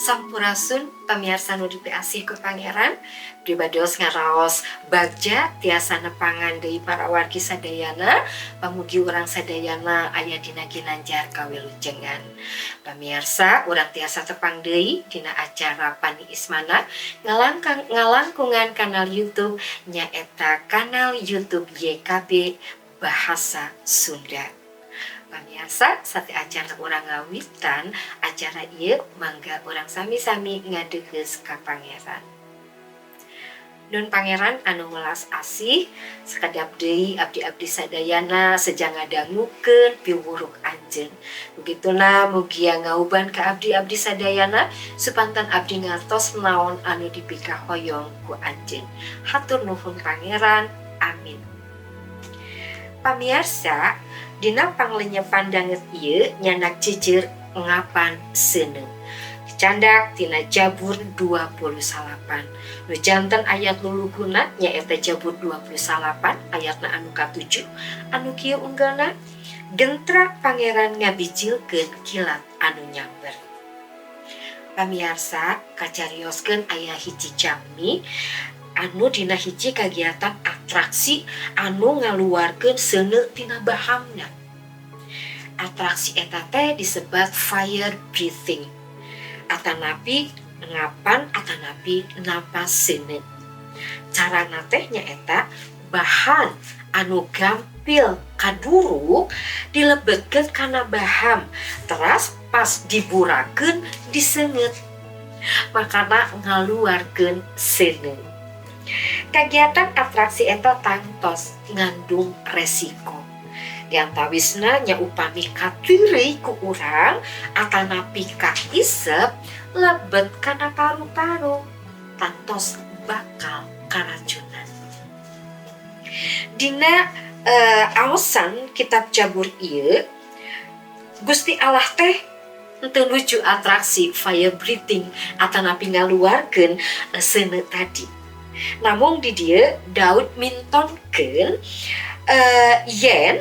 Sampurasun, pamiarsa nu dipiasih ku Pangeran. Pribados ngaraos bagja tiasa nepangan deui para wargi sadayana. Pamugi urang sadayana aya dina ginanjar kawilujengan. Pamiarsa, urang tiasa tepang deui dina acara Paniis Mana ngalangkang ngalangkungan kanal YouTube, nyaeta kanal YouTube YKB Bahasa Sunda. Pamiarsa, sateuacan urang ngawitan acara ieu, mangga urang sami-sami ngadeuheus ka Pangeran. Nun, Pangeran anu welas asih, sakedap deui abdi-abdi sadayana seja ngadangukeun piwuruk Anjeun. Begituna mugia ngauban ka abdi-abdi sadayana supanten abdi ngartos naon anu dipikahoyong ku Anjeun. Hatur nuhun, Pangeran. Amin. Pamiarsa, dina panglenyepan danget ieu nyandak cicir ngapan seuneu. Dicandak tina Jabur 29. Nu janten ayat luluguna nyaeta Jabur 29 ayatna anu ka-7 anu kieu unggelna: "Gentra Pangeran ngabijilkeun kilat anu nyamber." Pamiarsa, kacarioskeun aya hiji jalmi anu dina hiji kagiatan atraksi anu ngaluarkeun seuneu tina bahamna. Atraksi eta teh disebat fire breathing atanapi ngapan atanapi napas seuneu. Carana teh nyaeta bahan anu gampil kaduruk dilebetkeun kana baham, teras pas diburakeun diseungeut, makana ngaluarkeun seuneu. Kagiatan atraksi eta tangtos ngandung resiko. Diantawisna nya upami kateureuy ku urang atanapi kaisep lebet kana paru-paru, tangtos bakal karacunan. Dina aosan kitab Jabur ieu, Gusti Allah teh henteu nuju atraksi fire breathing atanapi ngaluarkeun seuneu tadi. Namun di dieu Daud mintonkeun yen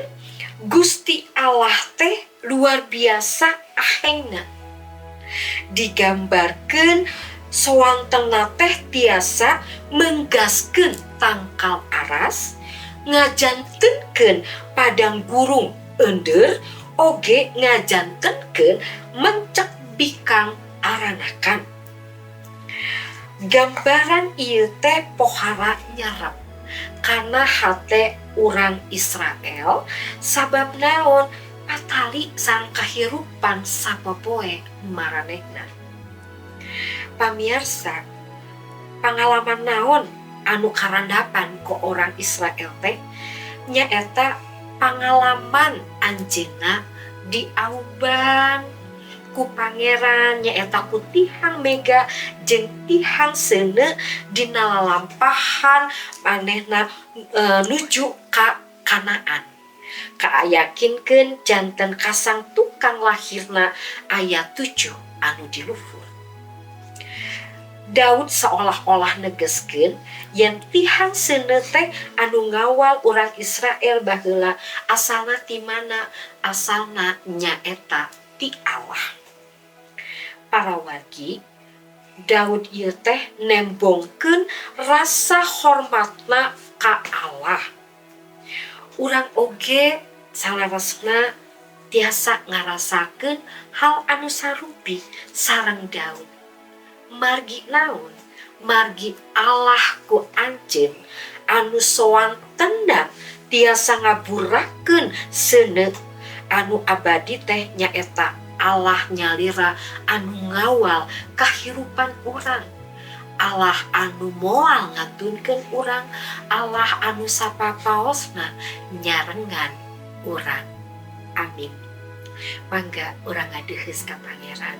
Gusti Allah teh luar biasa ahengna. Digambarkeun soantenna teh tiasa menggaskeun tangkal aras, ngajantenkeun padang gurun endeur, oge ngajantenkeun mencek bikang aranakan. Gambaran ieu teh pohara nyerep kana hate urang Israel. Sabab naon? Patali sareng kahirupan sapopoe maranehna. Pamiarsa, pangalaman naon anu karandapan ku orang Israel teh? Nyaeta pangalaman anjeunna diauban ku Pangeran, nyaeta ku tihang mega jeung tihang seuneu dina lalampahan manehna nuju ka Kanaan. Kaayakinkeun janten kasang tukang lahirna aya 7 anu di luhur. Daud seolah-olah negeskeun yen tihang seuneu teh anu ngawal urang Israel baheula asalna ti mana? Asalna nyaeta ti Allah. Para wargi, Daud ieu teh nembongkeun rasa hormatna ka Allah. Urang oge saleresna tiasa ngarasakeun hal anu sarupi sareng Daud. Margi naon? Margi Allah ku Anjeun anu soantenna tiasa ngaburakeun seuneu anu abadi teh nyaeta Allah nyalira anu ngawal kahirupan urang, Allah anu moal ngantunkeun urang, Allah anu sapapaosna nyarengan urang. Amin. Mangga urang ngadeuheus ka Pangeran.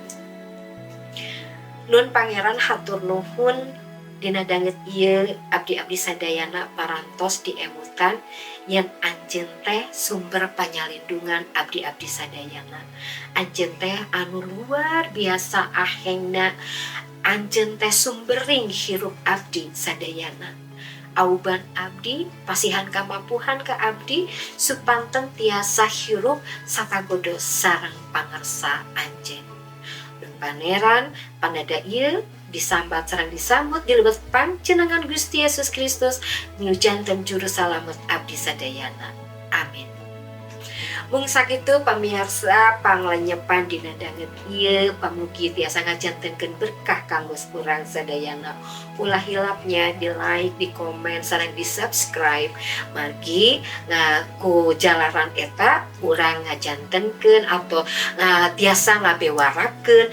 Nun, Pangeran, hatur nuhun dina danget ieu abdi-abdi sadayana parantos diemutan yen Anjeun teh sumber panyalindungan abdi-abdi sadayana. Anjeun teh anu luar biasa ahengna. Anjeun teh sumbering hirup abdi sadayana. Auban abdi, pasihan kamampuhan ka abdi supanten tiasa hirup satagodo sareng pangersa Anjeun. Paneran panada ieu disambat sareng disambut di lebet panjenengan Gusti Yesus Kristus nu janten juru salamet abdi sadayana. Amin. Mung sakitu, pamirsa, panglenyepan dina danget ieu, pamugi tiasa ngajantenkeun berkah kanggo urang sadayana. Ulah hilap nya di like, di komen, sareng di subscribe, margi ku jalaran eta urang ngajantenkeun atau tiasa ngabewarakeun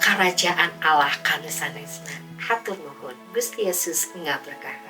karajaan Allah kanu sanesna. Hatur nuhun, Gusti Yesus ngaberkahan.